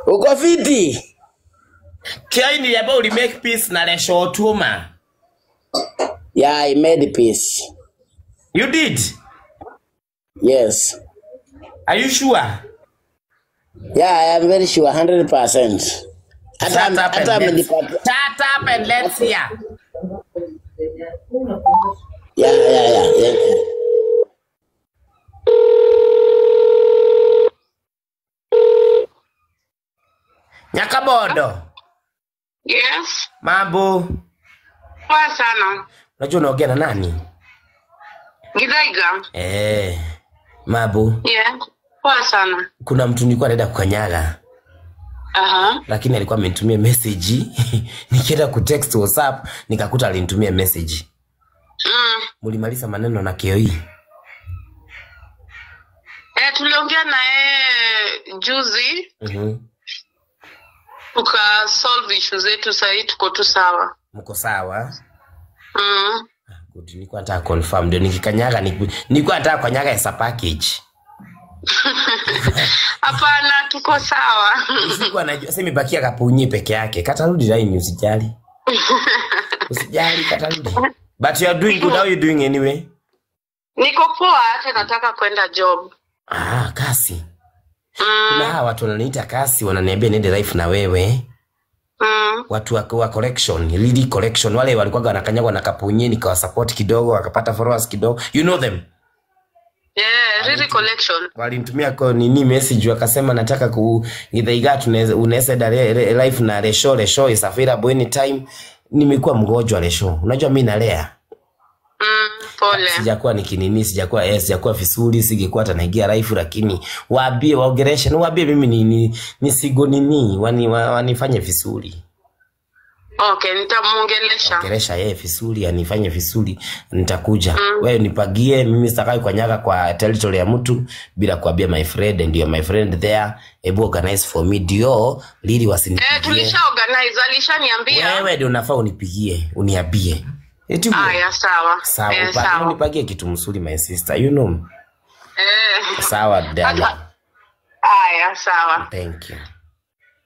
Uko fiti? Kioi niliambiwa uli make peace na Lesho Otuoma. Yeah, I made peace. You did? Yes. Are you sure? Yeah, I am very sure, 100%. Shut up and let's hear. Yeah. Nyakabondo. Yes. Mambo. Poa sana. Unajua unaongea na nani? Githaiga. Mambo. Yeah. Poa sana. Kuna mtu nilikuwa naenda kukanyaga. Lakini alikuwa amenitumia message. Nikienda kutext WhatsApp nikakuta alinitumia message. Mulimaliza maneno na Kioi. Tuliongea na yeye juzi. Tuka solve issues zetu, sasa tuko tu sawa. Mko sawa? Good, nilikuwa nataka confirm ndio nikikanyaga, nilikuwa nataka kukanyaga as a package. Hapana, tuko sawa. Sikuwa najua, sasa imebakia kapunyi peke yake. Katarudi line, usijali. Usijali, katarudi. But you are doing good. How are you doing anyway? Niko poa, hata nataka kwenda job. Ah, kasi. Kuna hawa watu wananiita kasi, wananiambia niende life na wewe. Watu wa collection, Lily collection, wale walikuwa wanakanyagwa na kapunyi, nikawa support kidogo, wakapata followers kidogo. You know them? Yeah, Lily collection. Walinitumia kwa nini message wakasema nataka ku Githaiga tunaweza life na Lesho, Lesho is available anytime. Nimekuwa mgonjwa Lesho. Unajua mimi nalea. Pole. Sijakuwa nikinini, sijakuwa sijakuwa vizuri, singekuwa hata naingia life, lakini waambie waongeleshe, waambie mimi ni nisigo nini, wanifanye vizuri. Okay, nitamuongelesha. Ongelesha yeye vizuri, anifanye vizuri, nitakuja. Wewe nipagie, mimi sitakai kanyaga kwa territory ya mtu bila kuambia my friend, ndio my friend there, hebu organize for me ndio Lili wasinipigie. Tulisha organize, alishaniambia. Wewe ndio unafaa unipigie, uniambie. Eti haya, sawa. Sawa, sawa. Unipagie kitu mzuri my sister, you know. Sawa dada. Haya, sawa. Thank you.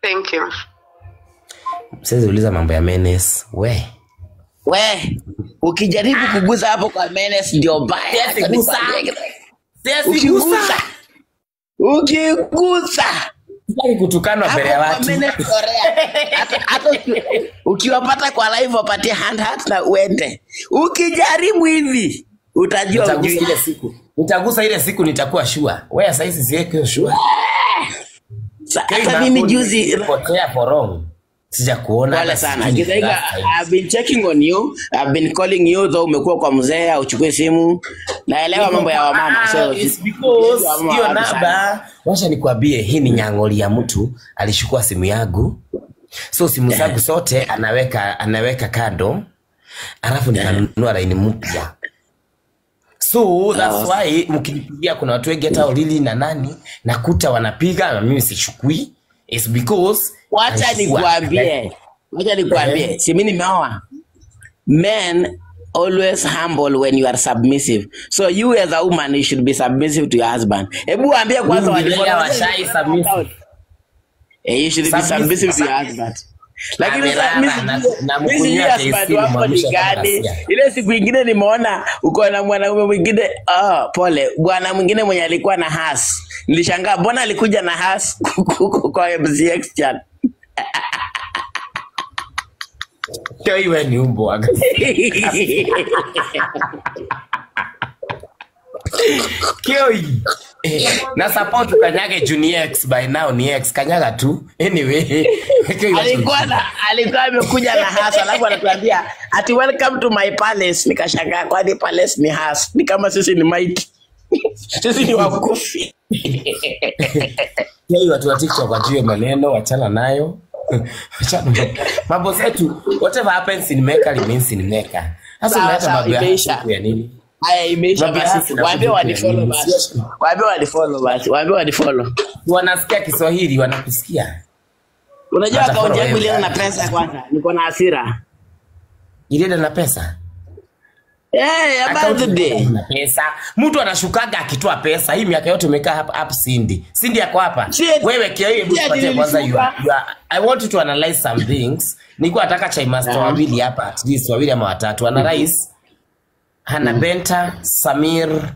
Thank you. Sasa uliza mambo ya menes. We, ukijaribu kugusa hapo kwa menes ndio mbaya. Sisi Ukigusa. Sitaki kutukanwa mbele ya watu. Hata ukiwapata kwa live wapatie hand heart na uende. Ukijaribu hivi utajua ujui. Ile siku. Nitagusa ile siku nitakuwa sure. Wewe sasa hizi siweke sure. Hata mimi juzi potea for wrong. Sijakuona pole sana. Githaiga, I've been checking on you. I've been calling you though umekuwa kwa mzee uchukue simu. Naelewa mambo ya wamama. So it's because hiyo namba, wacha nikwambie, hii ni nyangoli ya mtu alishukua simu yangu. So simu zangu zote anaweka kando. Alafu nikanunua line mpya. So that's why mkinipigia kuna watu wengi hata Lili na nani nakuta wanapiga na mimi sichukui. It's because wacha nikwambie, si mimi nimeoa. Men always humble when you are submissive. So you as a woman, you should be submissive to your husband. Hebu waambie kwanza washai submissive. You should be submissive to your husband. Lakini mimi husband wako ni gani? Ile siku nyingine nimeona uko na mwanaume mwingine, pole, bwana mwingine mwenye alikuwa na has. Nilishangaa mbona alikuja na has kwa MCX chat. Iwe ni umbo. Kioi. Na support kanyage Junior X by now ni X kanyaga tu. Anyway, alikuwa amekuja na hasa alafu anatuambia ati welcome to my palace. Nikashangaa kwani palace ni hasa? Ni kama sisi ni mighty. Sisi ni wakufi. Yeye watu wa TikTok wajue maneno, wachana nayo. Wachana. Mambo zetu, whatever happens in Mecca remains in Mecca. Sasa unaleta mambo ya nini? Haya imeisha basi. Waambie wanifollow basi. Waambie wanifollow basi. Waambie wanifollow. Wanasikia Kiswahili, wanakusikia. Unajua akaunti yangu ilienda na pesa kwanza. Niko na hasira. Ilienda na pesa? Yeah, Account birthday. kuna pesa. Mtu anashukaga akitoa pesa. Hii miaka yote umekaa hapa hapa Cindy. Cindy yako hapa. Wewe kio hebu tupatie kwanza I want you to analyze some things. Nilikuwa nataka chai master wawili hapa, at least wawili ama watatu. Analyze Hannah Benta, Samir,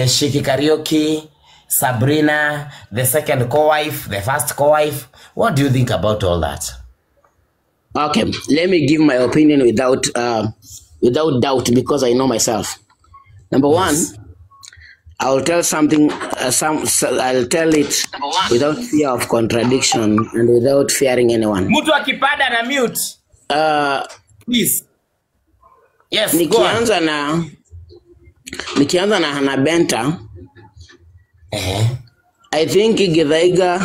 Shiki Karaoke, Sabrina, the second co-wife, the first co-wife. What do you think about all that? Okay, let me give my opinion without without doubt, because I know myself. Number one, I'll tell something. I'll tell it without fear of contradiction and without fearing anyone. Mtu akipada na mute. Please. Yes, nikianza na Hannah Benta. I think Githaiga.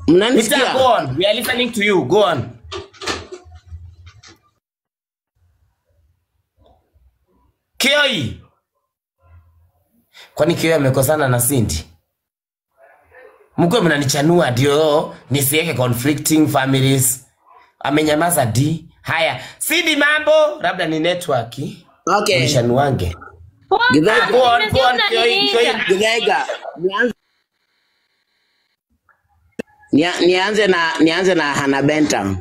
Mr. Go on. We are listening to you. Go on. Kioi. Kwani Kioi amekosana na Cindy? Mko mnanichanua ndio nisiweke conflicting families. Amenyamaza D. Haya, Cindy mambo, labda ni network. Okay. Mnishanuange. Githaiga, Go on, go on, Kioi, Kioi. Githaiga. Nianze na Hannah Benta.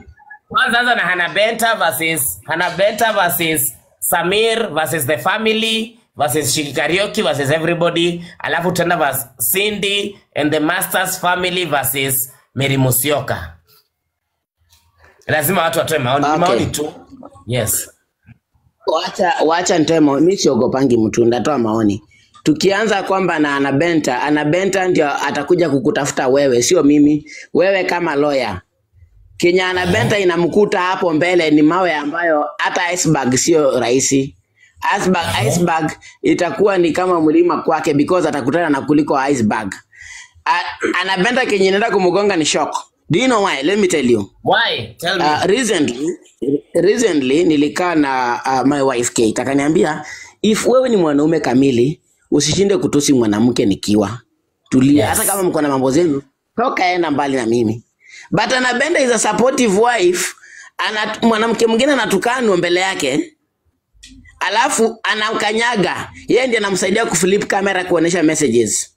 Kwanza anza na Hannah Benta versus Samir versus the family versus Shiki Karaoke versus everybody. Alafu tena versus Cindy and the Masters family versus Mary Musyoka. Lazima watu watoe maoni. Okay. Maoni tu. Yes. Wacha nitoe maoni. Mimi siogopangi mtu, ndatoa maoni. Tukianza kwamba na Hannah Benta, Hannah Benta ndio atakuja kukutafuta wewe, sio mimi. Wewe kama lawyer. Kenya Hannah Benta inamkuta hapo mbele ni mawe ambayo hata iceberg sio rahisi. Iceberg itakuwa ni kama mlima kwake because atakutana na kuliko iceberg. Hannah Benta kenye inaenda kumgonga ni shock. Do you know why? Let me tell you. Why? Tell me. Recently nilikaa na my wife Kate, akaniambia if wewe ni mwanaume kamili usishinde kutusi mwanamke nikiwa. Tulia. Yes. Hata kama mko na mambo zenu, toka enda mbali na mimi. But Hannah Benta is a supportive wife. Mwanamke mwingine anatukanwa mbele yake. Alafu anamkanyaga. Yeye ndiye anamsaidia kuflip kamera kuonesha messages.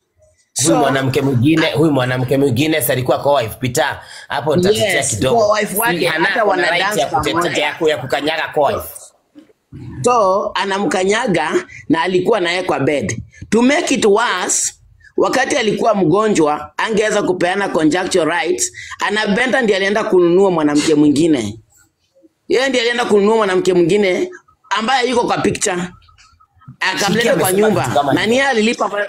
Huyu mwanamke mwingine sasa alikuwa kwa wife Peter. Hapo nitatetea yes, kidogo. Kwa wife wake hata wana dance pamoja ya kukanyaga kwa wife. So anamkanyaga na alikuwa naye kwa bed. To make it worse, wakati alikuwa mgonjwa angeweza kupeana conjunctual rights. Hannah Benta ndiye alienda kununua mwanamke mwingine. Yeye ndiye alienda kununua mwanamke mwingine ambaye yuko kwa picture. Akamleta kwa nyumba. Na niye alilipa.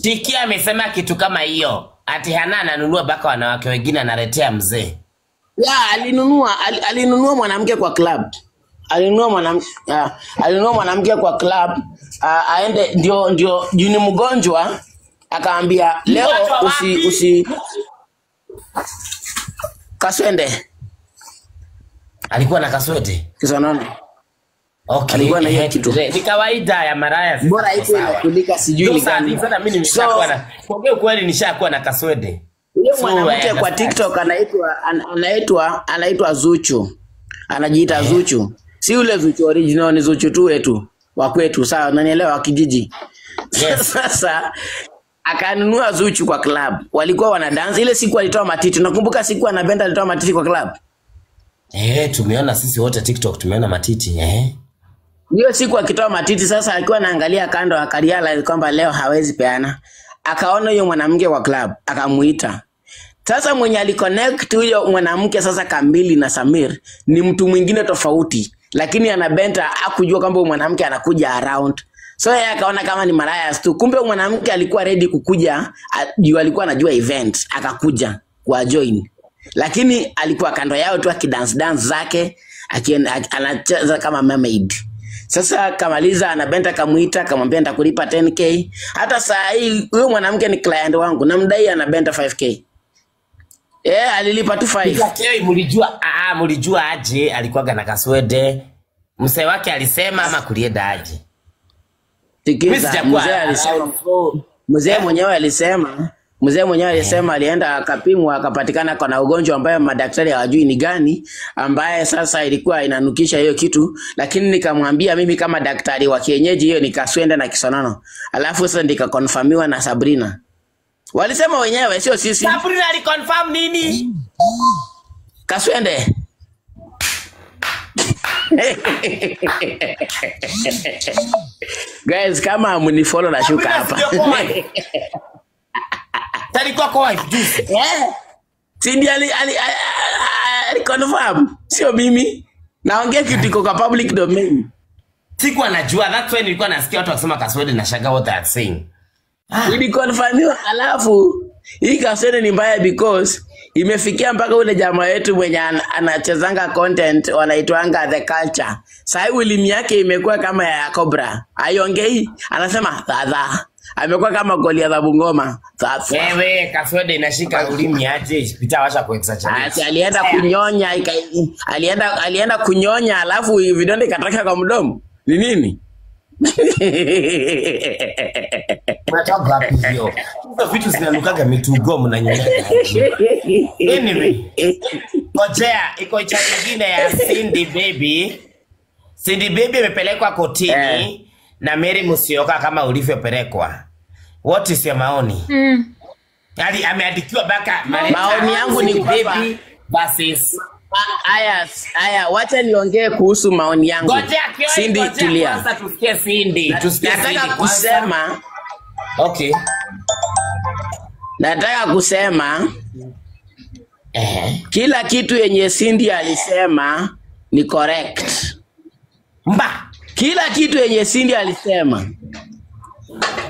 Shiki amesema kitu kama hiyo. Ati Hannah ananunua baka wanawake wengine analetea mzee. Yeah, alinunua mwanamke kwa club. Alinunua mwanamke kwa club, aende ndio juu ni mgonjwa, akaambia leo usi Kaswende. Alikuwa na kaswende? Kisonono. Okay. Alikuwa na hiyo kitu. Ni kawaida ya maraya. Bora iko inakulika sijui ni gani. Sasa mimi nimeshakuwa na kuongea ukweli nishakuwa na kaswende. Yule mwanamke kwa TikTok anaitwa Zuchu. Anajiita Zuchu. Si yule Zuchu original, ni Zuchu tu wetu wa kwetu, sawa, unanielewa, kijiji. Yes. Sasa akanunua Zuchu kwa club. Walikuwa wana dance ile siku alitoa matiti. Nakumbuka siku Hannah Benta alitoa matiti kwa club. Tumeona sisi wote TikTok tumeona matiti, Hiyo siku akitoa matiti sasa alikuwa anaangalia kando akarealize kwamba leo hawezi peana. Akaona huyo mwanamke kwa club, akamuita. Sasa mwenye aliconnect huyo mwanamke sasa kamili na Samir ni mtu mwingine tofauti, lakini Hannah Benta hakujua kwamba huyo mwanamke anakuja around. So yeye akaona kama ni maraya tu. Kumbe mwanamke alikuwa ready kukuja, juu alikuwa anajua event, akakuja kwa join. Lakini alikuwa kando yao tu akidance dance zake, anacheza kama mermaid. Sasa kamaliza, Hannah Benta akamuita, akamwambia nitakulipa 10k. Hata saa hii huyo mwanamke ni client wangu, namdai Hannah Benta 5k. Alilipa tu 5. Mlijua aje alikuwa na kaswede? Mzee wake alisema ama kulienda aje? Sikiza, mzee alisema, mzee mwenyewe alisema, Mzee mwenyewe alisema alienda akapimwa akapatikana kuna ugonjwa ambaye madaktari hawajui ni gani, ambaye sasa ilikuwa inanukisha hiyo kitu, lakini nikamwambia mimi kama daktari wa kienyeji hiyo ni kaswende na kisonono. Alafu sasa nikakonfirmiwa na Sabrina. Walisema wenyewe, sio sisi. Sabrina aliconfirm nini? Kaswende. Guys, kama mnifollow na shuka hapa. Alikuwa kwa wife juzi. Yeah. Cindy ali confirm, sio mimi. Naongea kitu iko kwa public domain. Sikuwa najua, that's why nilikuwa nasikia watu wakisema kaswende na shangaa what they are saying. Iliconfirmiwa, alafu hii kaswende ni mbaya because imefikia mpaka ule jamaa yetu mwenye anachezanga content wanaitwanga The Culture. Sasa ulimi yake imekuwa kama ya cobra. Haiongei, anasema dhadha. Amekuwa kama Goliath wa Bungoma. Sasa wewe kaswende inashika ulimi aje? Pita washa kuexaggerate. Alienda kunyonya, alienda kunyonya alafu vidonde ikatoka kwa mdomo. Ni nini? Unatoka wapi hiyo? Hizo vitu zinanukaga mitugo mnanyonya. Anyway, ngojea iko cha nyingine ya Cindy Baby. Cindy Baby amepelekwa kotini na Mary Musyoka kama ulivyopelekwa. What is your maoni? Ali ameandikiwa baka maoni yangu ni baby versus. Aya, wacha niongee kuhusu maoni yangu. Cindy, tulia. Kwanza tusikie Cindy. Nataka kusema. Okay. Nataka kusema kila kitu yenye Cindy alisema ni correct. Mba. Kila kitu yenye Cindy alisema,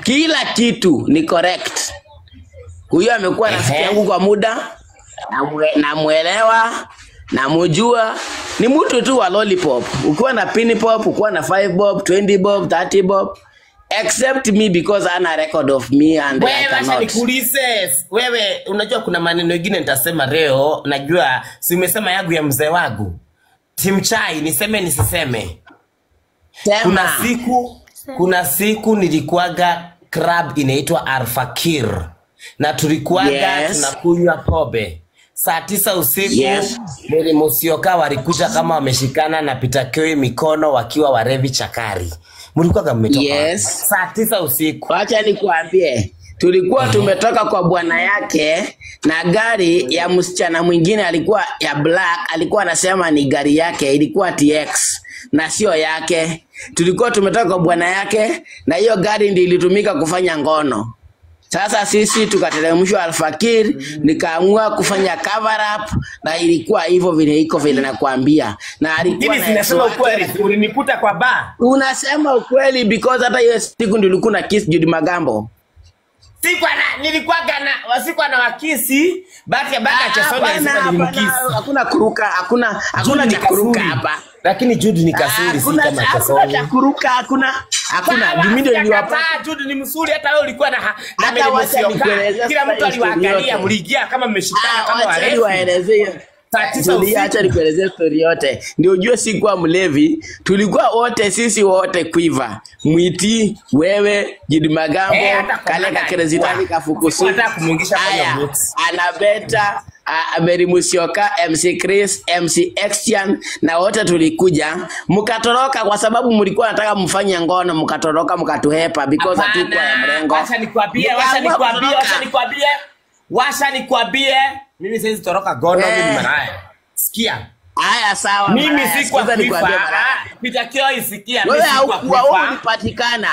kila kitu ni correct. Huyo amekuwa rafiki yangu kwa muda, namuelewa, namujua. Ni mtu tu wa lollipop. Ukiwa na pin pop, ukiwa na 5 bob, 20 bob, 30 bob. Except me because ana record of me and wewe, I cannot. Nikuulize, wewe unajua kuna maneno mengine nitasema leo, najua si umesema yangu ya mzee wangu. Timchai niseme nisiseme? Kuna siku nilikuwaga club inaitwa Alfakir na tulikuwaga tunakunywa pombe saa 9 usiku. Mary Musyoka walikuja kama wameshikana na Peter Kioi mikono wakiwa warevi chakari. Mlikuwaga mmetoka saa 9 usiku. Wacha nikuambie, tulikuwa tumetoka kwa bwana yake na gari ya msichana mwingine alikuwa ya black, alikuwa anasema ni gari yake, ilikuwa TX na sio yake. Tulikuwa tumetoka kwa bwana yake na hiyo gari ndiyo ilitumika kufanya ngono. Sasa sisi tukateremshwa Alfakir, nikaamua kufanya cover up na ilikuwa hivyo vile iko vile nakwambia. Na alikuwa na sinasema ukweli, ulinikuta kwa bar. Unasema ukweli because hata hiyo siku ndio ulikuwa na kiss Judy Magambo. Sikuwa na wakisi, baka Chesoni alisema nilimkisi. Hakuna kuruka, hakuna cha kuruka hapa. Lakini Judy ni kasuri, si kama Chesoni. Hakuna cha kuruka, hakuna. Mimi ndio niliwapa. Judy ni msuri, hata wewe ulikuwa na Mary Musyoka. Kila mtu aliwaangalia, mliingia kama mmeshikana kama walevi. Waelezee. Acha nikuelezee story yote. Ndio ujue sikuwa mlevi, tulikuwa wote sisi wote quiver. Mwiti, wewe, Judy Magambo, kale kakerezitani kafukusu. Anabeta, Mary Musyoka, MC Chris, MC Xian na wote tulikuja. Mkatoroka kwa sababu mlikuwa nataka mfanye ngono, mkatoroka mkatuhepa because hatukuwa ya mrengo. Acha nikwambie. Mimi siwezi toroka gono, mimi malaya. Sikia. Haya sawa. Mimi sikuwa nikwambia malaya. Peter Kioi sikia, mimi sikuwa kufa. Wewe ulipatikana.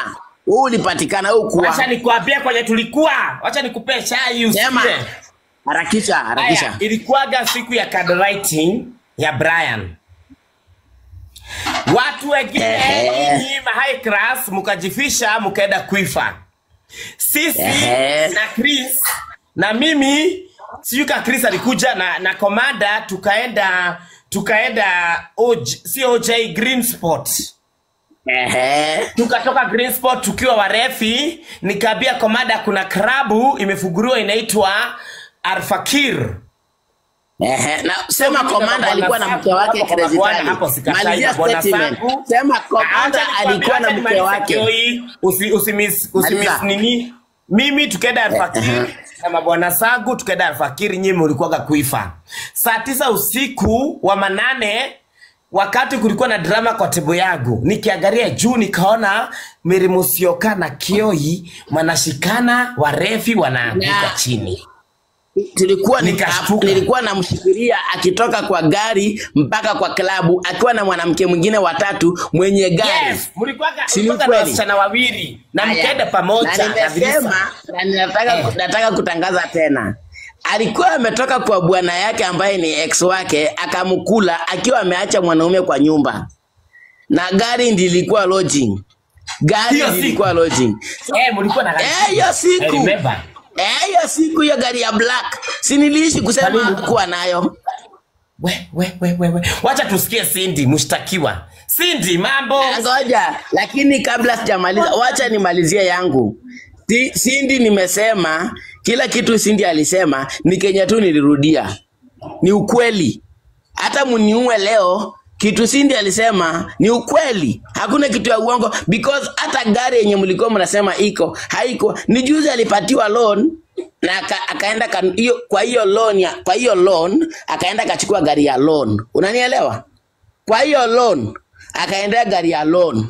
Wewe ulipatikana huko. Acha nikwambie kwenye tulikuwa. Acha nikupe chai usikie. Harakisha, harakisha. Ilikuwaga siku ya card writing ya Brian. Watu wengine nyinyi high class mkajifisha mkaenda kuifa. Sisi na Chris na mimi, sijui ka Chris alikuja na Commander, tukaenda COJ Green Spot. Tukatoka Green Spot tukiwa warefi, nikaambia Commander kuna klabu imefunguliwa inaitwa Alfakir. Na sema Commander alikuwa na mke wake Crazy. Malizia statement. Sema Commander alikuwa na mke wake. Usimiss nini? Mimi tukaenda Alfakir. Na mabwana zangu tukaenda Alfakiri, nyinyi mlikuwaga kuifa. Saa 9 usiku wa manane, wakati kulikuwa na drama kwa tebo yangu, nikiangalia juu nikaona Mary Musyoka na Kioi wanashikana, warefi wanaanguka chini. Tulikuwa Nikashtuka. Nilikuwa namshikilia akitoka kwa gari mpaka kwa klabu akiwa na mwanamke mwingine watatu mwenye gari. Yes, mlikuwa Si ni na kweli? wasichana wawili na mkaenda pamoja Na nimesema na nataka kutangaza tena. Alikuwa ametoka kwa bwana yake ambaye ni ex wake, akamkula akiwa ameacha mwanaume kwa nyumba. Na gari ndilikuwa lodging. Gari ndilikuwa lodging. Mlikuwa na gari. Hiyo siku. I remember. Hiyo siku hiyo gari ya black. Si niliishi kusema kuwa nayo. We. Wacha tusikie Cindy mshtakiwa. Cindy mambo. Ngoja, lakini kabla sijamaliza, wacha nimalizie yangu. Cindy nimesema kila kitu Cindy alisema ni Kenya tu nilirudia. Ni ukweli. Hata mniue leo, kitu Cindy alisema ni ukweli. Hakuna kitu ya uongo because hata gari yenye mlikuwa mnasema iko, haiko. Ni juzi alipatiwa loan na akaenda kwa hiyo loan akaenda akachukua gari ya loan. Unanielewa? Kwa hiyo loan akaendea gari ya loan.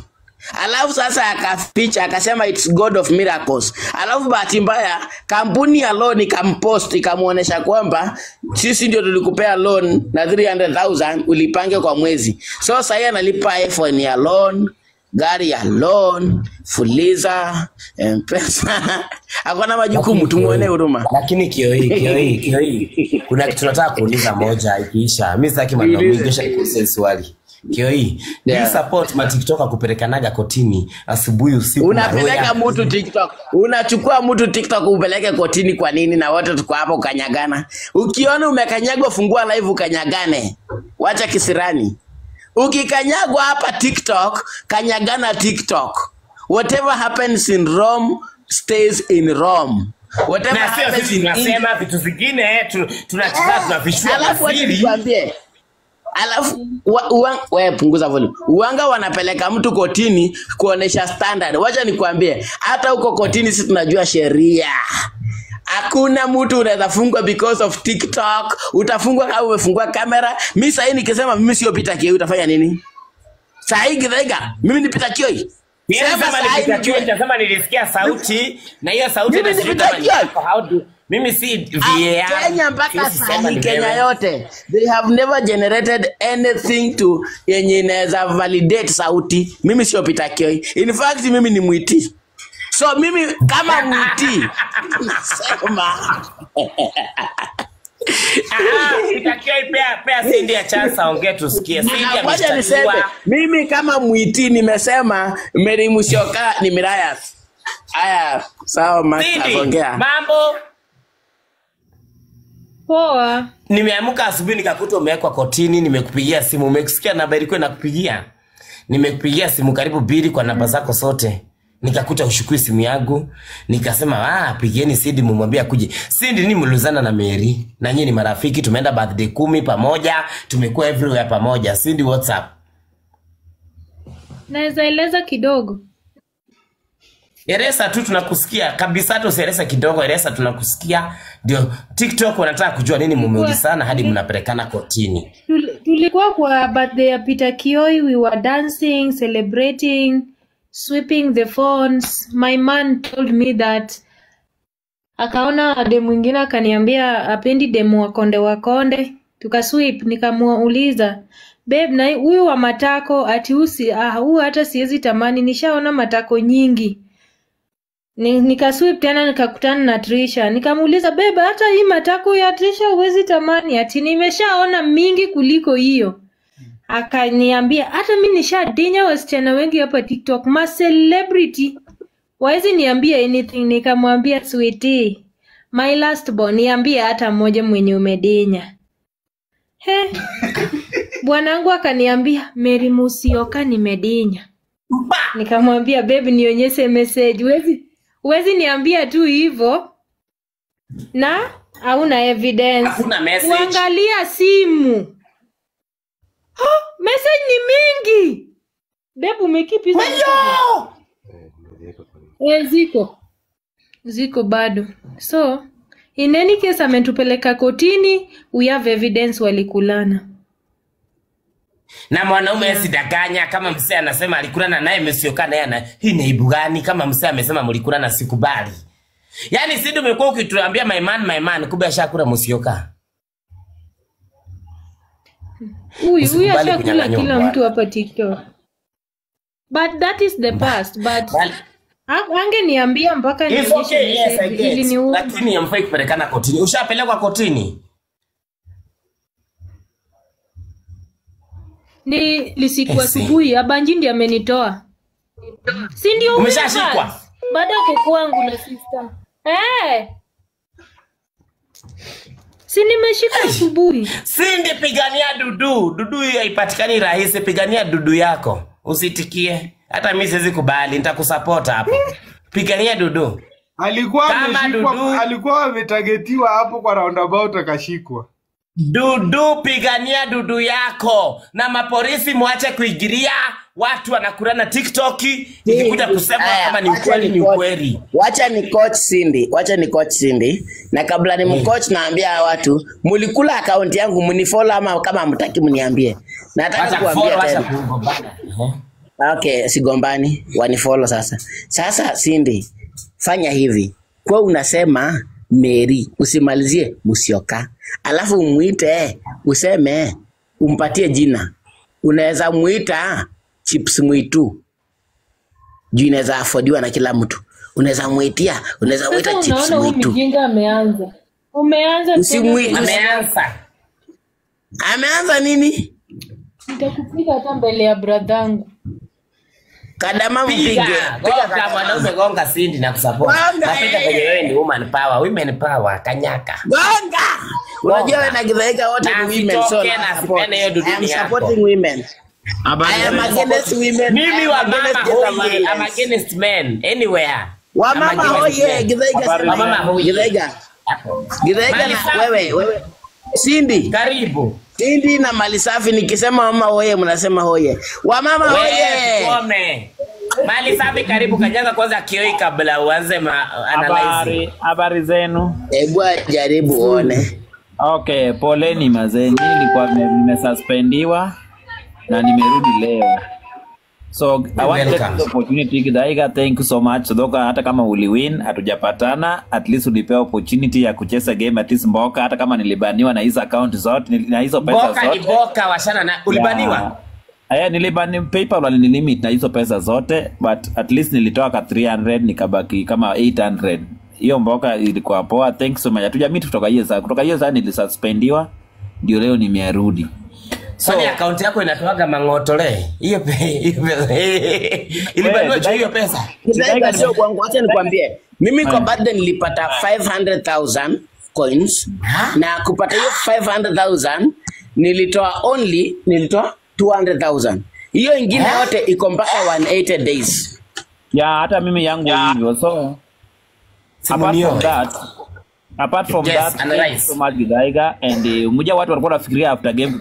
Alafu sasa akaficha akasema it's God of miracles. Alafu bahati mbaya kampuni ya loan ikampost ikamuonesha kwamba sisi ndio tulikupea loan na 300,000 ulipange kwa mwezi. So sasa yeye analipa iPhone ya loan, gari ya loan, Fuliza, M-Pesa. Hakuna majukumu, tumuone huruma. Lakini Kioi kuna kitu nataka kuuliza moja ikiisha. Mimi sitaki maneno mingi, kisha nikuulize swali. Kioi, do you support ma TikTok kupelekanaga kotini asubuhi usiku? Unapeleka mtu TikTok, unachukua mtu TikTok upeleke kotini kwa nini na wote tuko hapo ukanyagana? Ukiona umekanyagwa fungua live ukanyagane. Wacha kisirani. Ukikanyagwa hapa TikTok, kanyagana TikTok. Whatever happens in Rome stays in Rome. Whatever na sio happens sisi in tunasema vitu zingine tunachukua tunafishua. Alafu wacha nikwambie. Alafu wewe punguza volume. Uanga wanapeleka mtu kotini kuonesha standard. Wacha nikwambie, hata huko kotini sisi tunajua sheria. Hakuna mtu unaweza fungwa because of TikTok. Utafungwa kama umefungua kamera. Mimi sasa nikisema mimi sio Peter Kioi utafanya nini? Sasa hii Githaiga, mimi ni Peter Kioi. Sema nilisikia sauti na hiyo sauti mimi ni Peter Kioi. Mimi si VAR. Kenya mpaka sasa Kenya yote they have never generated anything to yenye inaweza validate sauti. Mimi sio Peter Kioi. In fact mimi ni mwiti. So mimi kama mwiti sema Peter Kioi pea Cindy ya chance aongee tusikie. Cindy ameshtakiwa. Mimi kama mwiti nimesema Mary Musyoka ni Mirayas. Aya, sawa master ongea. Mambo. Poa. Nimeamka asubuhi nikakuta umewekwa kotini, nimekupigia simu, umekusikia namba ilikuwa inakupigia. Nimekupigia simu karibu 2 kwa namba zako sote. Nikakuta ushukui simu yangu, nikasema pigieni Cindy mumwambie akuje. Cindy ni mluzana na Mary, na nyinyi ni marafiki, tumeenda birthday 10 pamoja, tumekuwa everywhere pamoja. Cindy, what's up? Naweza eleza kidogo. Eleza tu tunakusikia kabisa, hata usieleza kidogo, eleza tunakusikia. Ndio TikTok wanataka kujua nini mumeulizana hadi mnapelekana kotini. Tulikuwa kwa birthday ya Peter Kioi, we were dancing, celebrating, sweeping the phones. My man told me that akaona demu mwingine akaniambia apendi demu wakonde. Tukasweep, nikamuuliza, babe, na huyu wa matako ati usi huyu hata siwezi tamani, nishaona matako nyingi. Nikasweep tena nikakutana na Trisha. Nikamuuliza, babe, hata hii matako ya Trisha huwezi tamani, ati nimeshaona mingi kuliko hiyo. Akaniambia hata mimi nishadinya wasichana wengi hapa TikTok, ma celebrity waezi niambia anything. Nikamwambia sweetie, my last born, niambie hata mmoja mwenye umedinya. He. Bwanangu akaniambia Mary Musyoka nimedinya. Nikamwambia babe, nionyeshe message. Huwezi niambia tu hivyo na hauna evidence. Hakuna message. Uangalia simu. Oh, message ni mingi. Babe, umekeep hizo. Ziko bado. So In any case ametupeleka kotini, we have evidence walikulana. Na mwanaume asidanganya kama msee anasema alikulana naye Musyoka naye ana hii ni aibu gani kama msee amesema mlikulana sikubali. Yaani Cindy umekuwa ukituambia my man kumbe ashakula Musyoka. Huyu ashakula kila mtu hapa TikTok. But that is the past. But angeniambia mpaka nionyeshe. Okay, yes, I get. Lakini hamfai kupelekana kotini. Ushapelekwa kotini? Ni lisiku asubuhi Abanji ndiye amenitoa. Si ndio umeshashikwa? Baada ya kukua na sister. Si nimeshika asubuhi. Cindy pigania dudu. Dudu hiyo haipatikani rahisi, pigania dudu yako. Usitikie. Hata mimi siwezi kubali, nitakusupport hapo. Pigania dudu. Alikuwa ameshikwa, alikuwa ametagetiwa hapo kwa roundabout akashikwa. Dudu, pigania dudu yako. Na mapolisi muache kuingilia watu wanakulana TikTok ikikuja kusema kama ni ukweli ni ukweli. Wacha ni coach Cindy, wacha ni coach Cindy. Na kabla ni mcoach naambia watu, mulikula account yangu mnifollow ama kama hamtaki mniambie. Nataka kuambia tena. Okay, sigombani, wanifollow sasa. Sasa Cindy, fanya hivi. Kwa unasema Mary, usimalizie Musyoka. Alafu umuite, useme umpatie jina. Unaweza muita Chips Mwitu. Juu inaweza afodiwa na kila mtu. Unaweza muitia, unaweza muita Chips Mwitu. Mjinga ameanza. Umeanza tena. Ameanza. Ameanza nini? Nitakupiga hata mbele ya bradhangu. Kadama mpige. Piga mwanaume gonga Cindy na kusupport. Napenda kwenye wewe ni woman power, women power, kanyaka. Gonga. Unajua wewe na Githaiga wote ni women, so I am supporting women. I am against women. Mimi wa mama hoye, I'm against men anywhere. Wa mama hoye, Githaiga sema. Githaiga. Githaiga na wewe. Cindy. Karibu. Cindy na mali safi nikisema mama hoye mnasema hoye. Wa mama hoye. Kome. Mali safi karibu kanyaga kwanza kioi kabla uanze analyze. Habari zenu. Hebu jaribu uone. Okay, poleni mazee. Nilikuwa nimesuspendiwa na nimerudi leo. So I want to take this opportunity Githaiga, thank you so much. Thoka hata kama uliwin hatujapatana, at least ulipewa opportunity ya kucheza game at least mboka, hata kama nilibaniwa na hizo account zote na hizo pesa mboka zote. Mboka ni boka washana na ulibaniwa? Yeah. Nilibani PayPal walinilimit na hizo pesa zote, but at least nilitoa ka 300 nikabaki kama 800. Hiyo mboka ilikuwa poa. Thanks so much. Hatujamit kutoka hiyo saa. Kutoka hiyo saa nilisuspendiwa ndio leo nimerudi. So, kwani account yako inatoaga mangotole? Hiyo pesa. Ilibaniwa hiyo pesa. Githaiga sio kwangu, acha nikwambie. Mimi kwa birthday nilipata 500,000 coins na kupata hiyo 500,000 nilitoa only 200,000. Hiyo ingine yote iko mpaka 180 days. Ya hata mimi yangu hivyo. So apart from that, thank you so much Githaiga, and mmoja watu walikuwa wanafikiria after game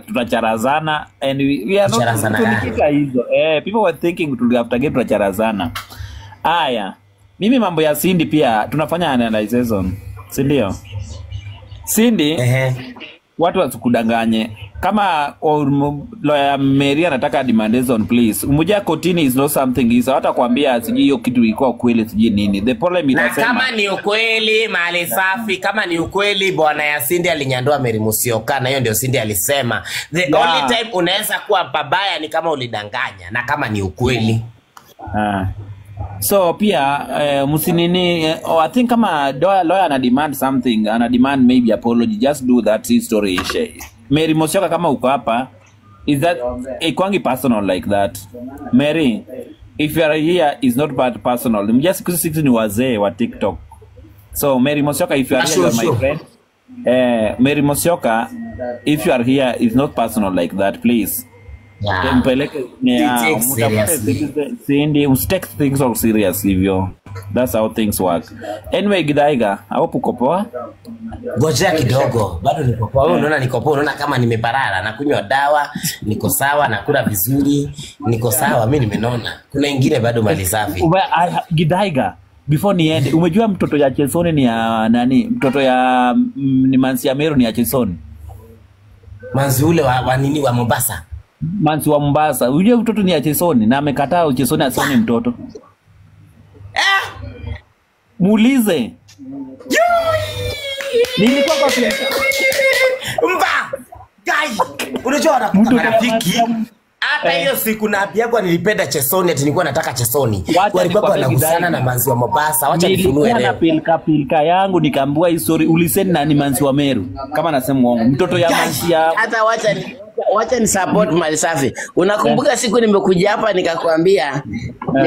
tutacharazana and we are not tulikita hizo. People were thinking tuli after game tutacharazana. Aya, mimi mambo ya Cindy pia tunafanya analysis, si ndio? Cindy, watu wasikudanganye. Kama lawyer Mary anataka demandation, please. Mmoja kotini is not something is hata kuambia sijui hiyo kitu ilikuwa kweli sijui nini. The problem itasema. Na kama ni ukweli mali safi, kama ni ukweli bwana ya Cindy alinyandua Mary Musyoka na hiyo ndio Cindy alisema. The only time unaweza kuwa pabaya ni kama ulidanganya na kama ni ukweli. So pia msinini I think kama lawyer ana demand something, ana demand maybe apology, just do that story ishe. Mary Musyoka kama uko hapa, is that ikwangi personal like that? Mary, if you are here is not bad personal. Mjasi sisi ni wazee wa TikTok. So Mary Musyoka, if you are here, you are my friend. Mary Musyoka, if you are here is not personal like that, please. Mpeleke Cindy, take things all serious hivyo. That's how things work. Anyway, Githaiga, I hope uko poa. Ngojea kidogo, bado niko poa. Wewe unaona niko poa, unaona kama nimeparara, nakunywa dawa, niko sawa, nakula vizuri, niko sawa, mimi nimenona. Kuna ingine bado mali safi. Githaiga, Before niende, umejua mtoto ya Chesoni ni ya nani? Mtoto ya ni Mansi ya Meru ni ya Chesoni. Manzi ule wa nini wa Mombasa? Mansi wa Mombasa. Unajua mtoto ni ya Chesoni na amekataa Chesoni asione mtoto. Muulize. Nilikuwa kwa Mba. Guy, unajua wanakuwa marafiki. Hata hiyo siku na apiagwa nilipenda Chesoni, ati nilikuwa nataka Chesoni. Walikuwa wanahusana na Manzi wa Mombasa. Wacha nifunue leo. Nilikuwa na pilka pilka yangu nikaambiwa hii story uliseni nani Manzi wa Meru. Kama nasema uongo. Mtoto ya Manzi ya hata wacha ni support Mali Safi. Unakumbuka siku nimekuja hapa nikakwambia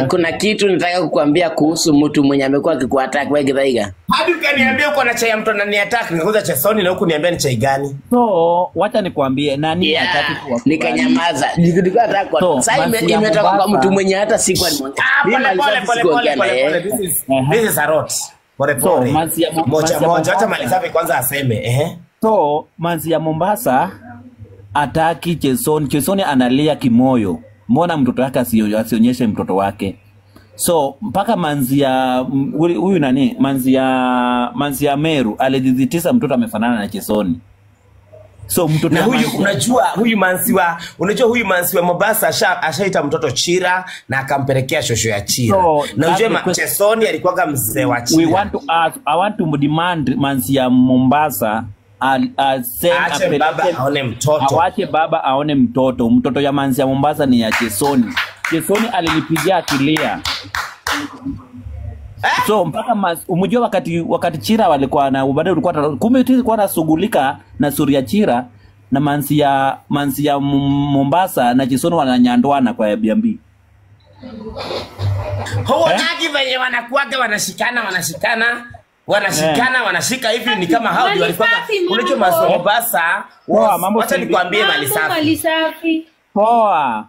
kuna kitu nitaka kukuambia kuhusu mtu mwenye amekuwa akikuattack wewe Githaiga. Hadi ukaniambia uko na chai ya mtu ananiattack, nikakuza Chesoni na huku niambia ni chai gani? So, wacha nikwambie nani hataki kuwa. Nikanyamaza. Nilikuwa nataka kwa. Sasa imetoka kwa mtu mwenye hata siku alimwongea. Pole pole. This is a lot. Pole pole. Moja moja, acha Mali Safi kwanza aseme, So, Manzi ya Mombasa ataki Chesoni. Chesoni analia kimoyo. Mbona mtoto wake asionyeshe mtoto wake? So mpaka Manzi ya huyu nani? Manzi ya Meru alidhibitisa mtoto amefanana na Chesoni. So mtoto na huyu unajua huyu Mansi wa Mombasa ashaita mtoto Chira na akampelekea shosho ya Chira. So, na unajua Chesoni alikuwa mzee wa Chira. We want to ask, I want to demand Manzi ya Mombasa ache baba aone mtoto. Awache baba aone mtoto. Mtoto ya Manzi ya Mombasa ni ya Chesoni. Chesoni alinipigia akilia. So mpaka umejua wakati Chira walikuwa na baadaye ulikuwa kumbe tulikuwa nashughulika na suri ya Chira na Manzi ya Mombasa na Chesoni wananyandwana kwa Airbnb. Huo nagi venye wanakuaga wanashikana wanashika hivi ni kama hao ndio walikuwa unajua Manzi Mombasa. Wacha nikwambie Mali Safi. Mali Safi. Poa.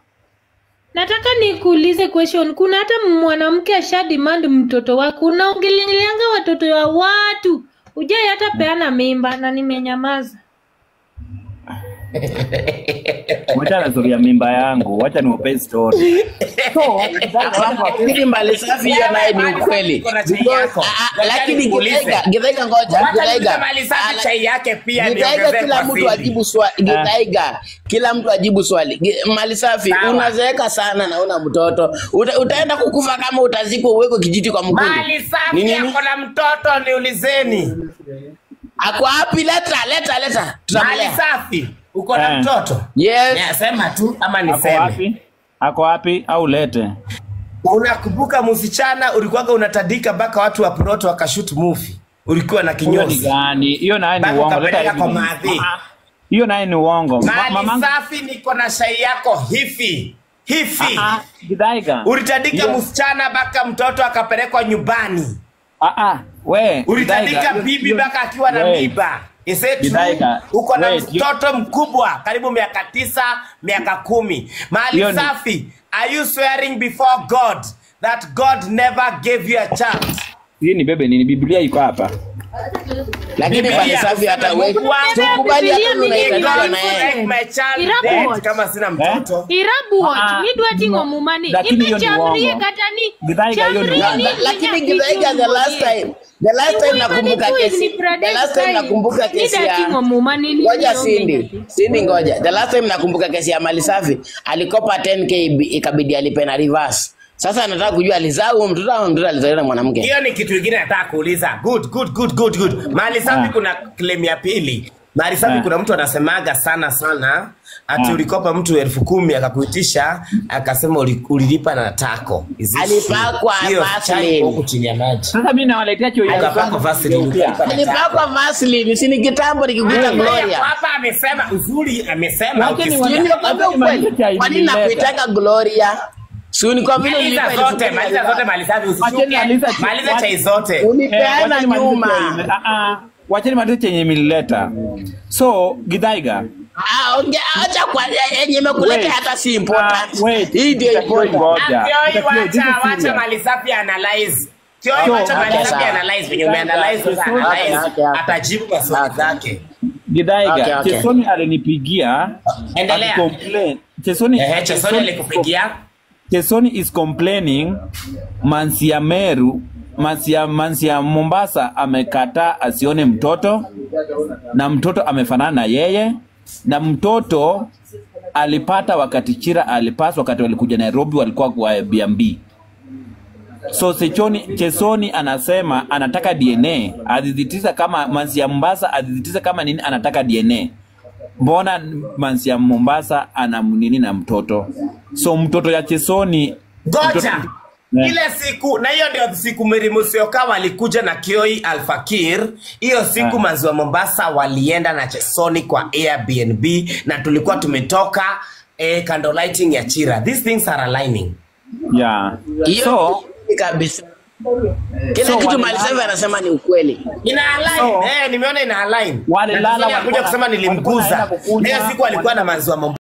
Nataka nikuulize question. Kuna hata mwanamke asha demand mtoto wako. Unaongeleanga watoto wa watu. Hujai hata peana mimba na nimenyamaza. Wacha nazuria mimba yangu, wacha niwape story. So, lakini Mali Safi hiyo naye ni ukweli. Lakini Githaiga ngoja, Githaiga Mali Safi chai yake pia niongezee. Kila mtu ajibu swali. Githaiga, kila mtu ajibu swali. Mali Safi, unazeeka sana na una mtoto. Utaenda kukufa kama utazikwa uweko kijiti kwa mkundu. Mali Safi ako na mtoto, niulizeni. Ako wapi? Leta. Mali Safi, uko na mtoto? Yes. Nasema tu ama niseme? Ako wapi au lete? Unakumbuka msichana ulikuwa unatadika mpaka watu wa plot wakashoot movie. Ulikuwa na kinyozi. Gani? Hiyo naye ni uongo. Leta kwa maadhi. Hiyo naye ni uongo. Mali Safi, niko na shai yako hifi. Hifi. Githaiga. Ulitadika msichana mpaka mtoto akapelekwa nyumbani. We, ulitandika bibi mpaka akiwa na mimba. Is it true? Uko na mtoto mkubwa karibu miaka 9, miaka 10. Mali Safi, are you swearing before God that God never gave you a chance? Hii ni bebe nini? Biblia iko hapa. Lakini Mali Safi hata wewe tukubali hata unaitwa na yeye. Kama sina mtoto. Irabu what? Ni dwa tingo mumani. Imechamrie katani. Chamrie. Lakini Githaiga the last time. The last time nakumbuka kesi. The last time nakumbuka kesi ya ngoja Cindy ngoja. The last time nakumbuka kesi ya Mali Safi alikopa 10k ikabidi alipe na reverse. Sasa nataka kujua alizaa huyo mtoto au mtoto alizaliwa na mwanamke. Hiyo ni kitu kingine nataka kuuliza. Good. Mali Safi kuna claim ya pili. Mali Safi kuna mtu anasemaga sana sana ati ulikopa mtu 10,000 akakuitisha akasema ulilipa na tako. Alipakwa Vaseline huko chini ya maji. Sasa mimi nawaletea choi ya alipakwa Vaseline. Alipakwa Vaseline, si ni kitambo nikikuta Gloria. Hapa amesema uzuri, amesema ukisikia kwa nini nakuitaka Gloria? Si ni kwa vile nilipa zote, maliza zote Mali Safi usishuke. Maliza chai zote. Unipeana nyuma. Wacheni maliza chenye milileta. So, Githaiga. Ongea acha kwa yenye imekuleta hata si important. Hii ndio important. Wacha Mali Safi analyze. Kioi wacha Mali Safi analyze venye umeanalyze sasa analyze atajibu maswali zake. Githaiga, Chesoni alinipigia. Endelea. Complain. Chesoni alikupigia. Chesoni is complaining Mansi ya Meru Mansi ya Mombasa amekataa asione mtoto, na mtoto amefanana na yeye, na mtoto alipata wakati Chira alipaswa, wakati walikuja Nairobi walikuwa kwa Airbnb. So Chesoni anasema anataka DNA, adhibitiza kama Mansi ya Mombasa, adhibitiza kama nini, anataka DNA. Mbona Mansi ya Mombasa ana nini na mtoto? So mtoto ya Chesoni Goja. Ile siku, na hiyo ndio siku Mary Musyoka walikuja na Kioi Alfakir. Hiyo siku Manzi wa Mombasa walienda na Chesoni kwa Airbnb, na tulikuwa tumetoka candle lighting ya Chira. These things are aligning. Yeah. So kabisa. Kila kitu Malisevi anasema ni ukweli. Ina align. Nimeona ina align. Walilala kusema nilimguza. Hiyo siku alikuwa na Manzi wa Mombasa.